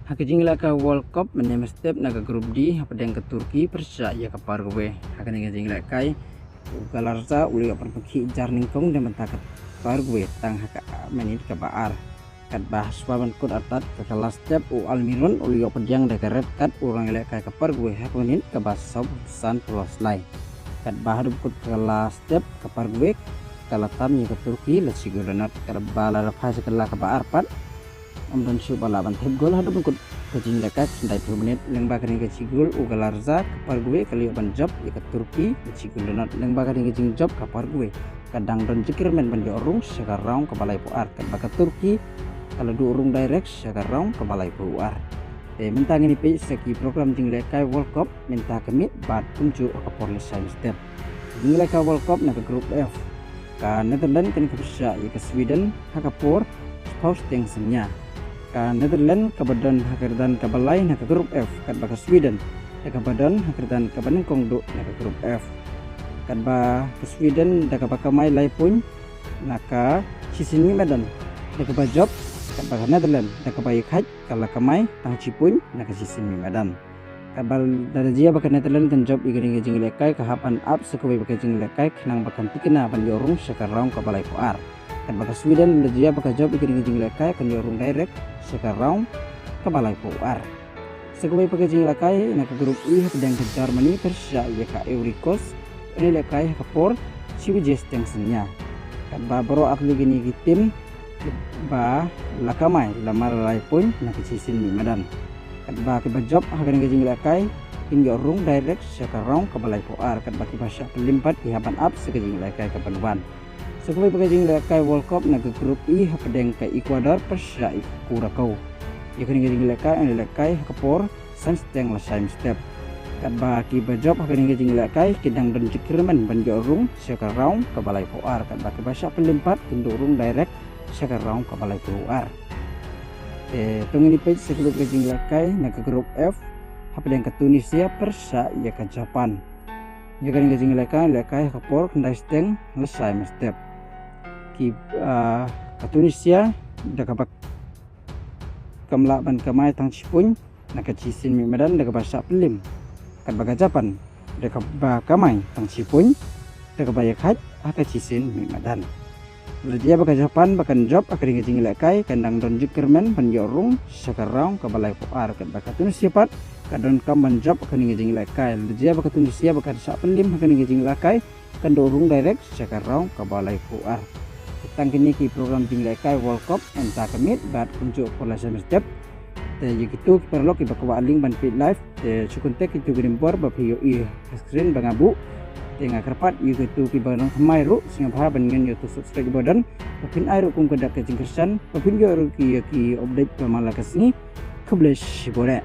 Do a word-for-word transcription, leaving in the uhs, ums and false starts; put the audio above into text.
Ha ka jingïalehkai World Cup mynne mynstep na ka Group D hapdeng ka Turkey pyrshah ïa ka Paraguay. Ha kane ka jingïalehkai u Galarza u la ïoh ban pynkhih jar nyngkong na ka bynta ka Paraguay tang ha ka minit kaba ar. Katba ha shuwa ban kut artat ka, ka last step u Almiron u la ïoh pdiang da ka red card u nongïalehkai ka Paraguay ha ka minit kaba sawphew san. Katba haduh kut ka last step ka Paraguay ka la tam ïa ka Turkey la shi gol la nod. Katba lada phai sha ka la kaba ar pat ym don shuh ba lah ban thep gol haduh ban kut ka jingïalehkai khyndaiphew minit. Lyngba kane ka shi gol u Galarza ka Paraguay ka la ïoh ban jop ïa ka Turkey la shi gol la nod. Lyngba kane ka jingjop ka Paraguay ka dang don jingkyrmen ban ïoh rung sha ka round kaba laiphew ar, katba ka Turkey ka la duh rung direct sha ka round kaba laiphew ar. Te mynta ngin ïa peit sa ki program jingïalehkai World Cup mynta ka miet bad kumjuh ha ka por la shi mynstep. Jingïalehkai World Cup na ka Group F, ka Netherlands kan ïa pyrshah ïa ka Sweden ha ka por shiphew shiteng synñia. Ka Netherlands kaba don ha ka kyrdan kaba lai na ka Group F, katba ka Sweden da kaba don ha ka kyrdan kaba nyngkong duh na ka Group F. Katba ka Sweden da kaba kamai lai point na ka shisien miet madan da kaba jop, katba ka Netherlands da kaba ïakhaid ka la kamai tang shi point na ka shisien miet madan. Katba lada jia ba ka Netherlands kan jop ïa kane ka jingïalehkai ka hap ban ap sa kawei pat ka jingïalehkai khnang ba kan thikna ban ïoh rung sha ka round kaba laiphew ar. Katba ka Sweden lada jia ba ka jop ïa kane ka jingïalehkai kan ïoh rung direct sha ka round kaba laiphew ar. Sa kawei pat ka jingïalehkai na ka Group E hapdeng ka Germany pyrshah ïa ka Ivory Coast, ïalehkai ha ka por shi baje shiteng synñia. Katba baroh ar tylli kine ki team ba la kamai la mar lai point na ka shisien miet madan. Katba kiba jop ha kane ka jingïalehkai kin ïoh rung direct sha ka round kaba laiphew ar, katba kiba shah pyllim pat ki hap ban ap sa ka jingïalehkai kaban wan. Sa kawei pat ka jingïalehkai World Cup na ka Group E hapdeng ka Ecuador pyrshah ïa ka Curacao. Ïa kane ka jingïalehkai ïalehkai ha ka por san shiteng la shi mynstep. Katba kiba jop ha kane ka jingïalehkai ki dang don jingkyrmen ban ïoh rung sha ka round kaba laiphew ar, katba kiba shah pyllim pat kin duh rung direct sha ka round kaba laiphew ar. Te to ngin ïa peit sa kawei pat ka jingïalehkai na ka Group F hapdeng ka Tunisia pyrshah ïa ka Japan. Ïa kane ka jingïalehkai ïalehkai ha ka por khyndai shiteng la shi mynstep. Ki, ah, ka Tunisia da kaba kam lah ban kamai tang shi point na ka shisien miet madan da kaba shah pyllim. Katba ka Japan da kaba kamai tang shi point da kaba ïakhaid ha ka shisien miet madan. Lada jia ba ka Japan ba kan jop ha kane ka jingïalehkai kan dang don jingkyrmen ban ïoh rung sha ka round kaba laiphew ar, katba ka Tunisia pat ka donkam ban jop ha kane ka jingïalehkai. Lada jia ba ka Tunisia ba kan shah pyllim ha kane ka jingïalehkai kan duh rung direct sha ka round kaba laiphew ar. Tang kine ki program jingïalehkai World Cup mynta ka miet bad kumjuh por la shi mynstep. Te ïa kito ki paralok kiba kwah link ban peit live te shu contact kito ki nombor ba phi ïohi ha screen ba nga buh. Te nga kyrpad ïa kito kiba nang thymmai ruh sngewbha ban ñion ïa uto u subscribe ba don ba phin ai ruh kum ka dak ka jingkyrshan ba phin ïoh ruh ki ïa ki update ba man la ka sngi. Khublei shibun.